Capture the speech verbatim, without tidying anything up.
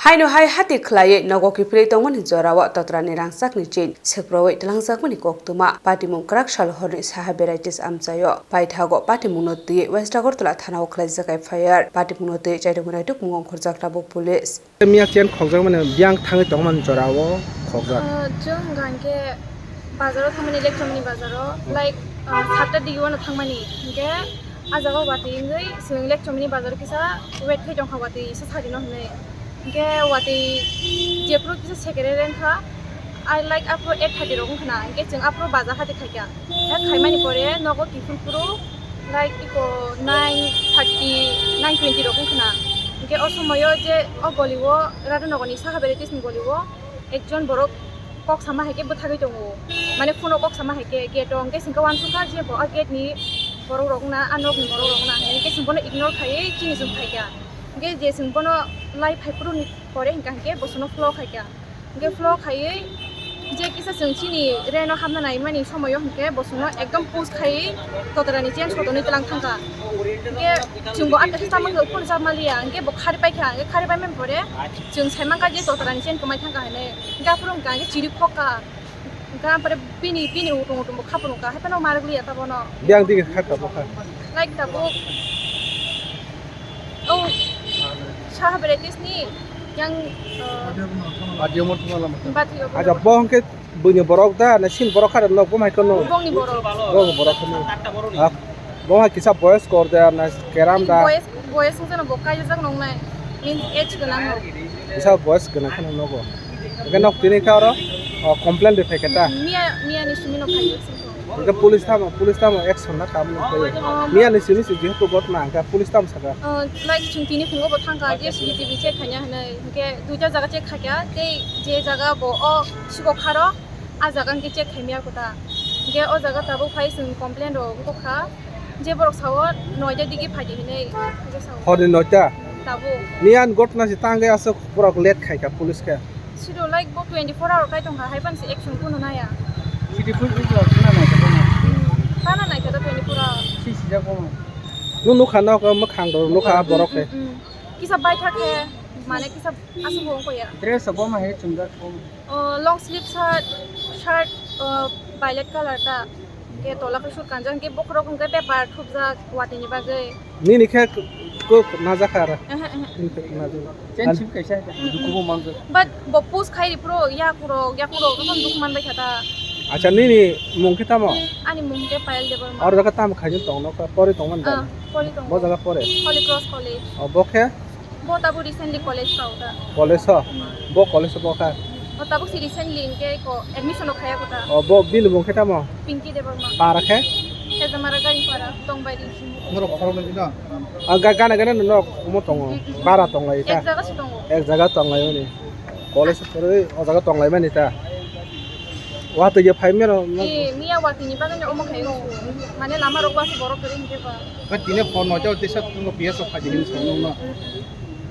Haino hai hati khwlaiwi nogo kiphilwi tongmani jorao totrani rangchakni chain seprowi twlangjakmani koktwma. Patimung kwrak sal horni saha varieties amchaio paithago patimungno twiwi West Agartala thanao khwlaijak F I R. Patimungno twiwi chairokni naitukmungo ongkhorjak tabuk police. Miya chain khokjakmani biyang thangwi tongmani jorao khokjak. Ah, chwng hwnkha hwnkhe bazaro thangmani, Lekchomani bazaro, like, ah, satta digi wano thangmani, hwnkhe ah jaga watwi wngwi chwng Lekchomani bazaro kisa wait khai tongkha, watwi se sarino hwnwi. Hwnkhe watwi jephuru kisa sekere rengkha, ah, like, aphuru eight thirty rok wngkha na, hwnkhe chwng aphuru baja hati khaikha. Hwnkhe khaimani pore nogo kiphilphuru, like, iko nine thirty, nine twenty rok wngkha na. Hwnkhe o somoyo je o golio, Radhanagorni saha varieties ni golio ekjon borok kok sama hai khe bwthagwi tongo, mane phone o kok sama hai khe gate o. Hwnkhe chwng khe uansukha je bo a gate ni borok rok wngna, a nok ni borok rok wngna hinwi khe chwng bono ignore khaiwi chini chwng phaikha. Hwnkhe je chwng bono lai phai phuru ni pore hwnkha hwnkhe bo chwngno flow khaikha. Hwnkhe flow khaiwi je kisa chwng chini reno hapna naimani somoyo hwnkhe bo chwngno ekdom push khaiwi totrani chain sotonwi twlang thangkha. Hwnkhe chwngbo atta khe chamang phuru chapmaliya, hwnkhe bo khari paikha, hwnkhe khari paimani pore chwng saimankha je totrani chain kwmai thangkha hinwi. Hwnkhe aphuru hwnkha hwnkhe chiri khokha. Hwnkhe ampore bini, bini utung utung bo khapung kha, hai phano marwk liya ta bono. Biyang digi kha tabuk kha. Like tabuk. Oh, saha varieties ni yang, uh, Bathi omo thuma lama. Bathi omo. Acha, bo hwnkhe buini borok da, na sin borok kha, nok bo mai kono. Bongni borok. Bongni borok kono. Ah, bo hai kisa boys kor da, na keram da. Boys Boys wngkha no bo kaijak nongnai, means age gwnang no. Kisa boys gwnang kheno nogo. Hwnkhe nok tini khe oro, o, complain rwphai khe ta? Miya, miya ni simi no phai singkho. Hwnkhe police tamo, police tamo action na kam nung phai? Um, Miya ni simi se jehetu ghotna hwnkhe police tamo saka? Uh, like chwng tini phungo bo thangkha je C C T V check khaina hinwi, hwnkhe duita jaga check khaikha, tei je jaga bo o siko kharo, a jaga hwnkhe check khaimya kota. Hwnkhe o jaga tabuk phai chwng complain rok wngkha. Je borok sao noita digi phaidi hinwi je sao. Horni noita? Tabuk. Miyan gotna se tangwi aswk borok late khaikha police khe. Siro like bo twenty-four hour kai tongkha, hai phano se action kunu naya. Sidi pun pun jor khna nai kha bono. Khna nai kha twenty-four hour. Si sijak bono. Nung nukha nok mwkhang rok nukha borok khe. Mm, mm, mm. Kisa baitha khe, mane kisa aswk bo wngkha ya. Dress bo ma he chumjak bo. O, long sleeve shirt, shirt, o, violet colour ta. Hwnkhe tola khe sut kanjak, hwnkhe bokhorok hwnkhe paper thupjak watwi ni bagwi. Nini khe kok najak kha aro? Ehe, ehe. Nini khe najak. Chen sip kaisa. Mm, mm. Dukhu bo manjak. But bo push khai ripro yakurok, yakurok rokon dukhu manbai kha ta. Acha, nini mung khe tamo? Ani mung khe Payal Debbarma. Aro jaga tamo khaijak tongno kha, pori tongmani da? Ah, pori tongo. Bo jaga pore? Holy Cross College. O, bo khe? Bo tabuk recently college kha o da. College o? Bo college o bo kha? O tabuk si recently hwnkhe ko admission o khaya ko da. O, bo bini mung khe tamo? Pinky Debbarma. Para khe? Hejamara Garipara, Tongbairi. Norok khorok nai no? A, ga-, gana gana no nok omo tongo. Mm, mm, mm. Bara tonglai ta? Ek jaga se tongo. Ek jaga tonglai mani. College o poroi o jaga tonglai mani ta? Watwi je phai mero no? Eh, miya watwi ni bagwi omo khai o. Mane lama rok o aswk borok kwrwi hwnkhe ba. Ba tini phone no jao tisa tungo P S o phai di hinwi song no. Mm, mm.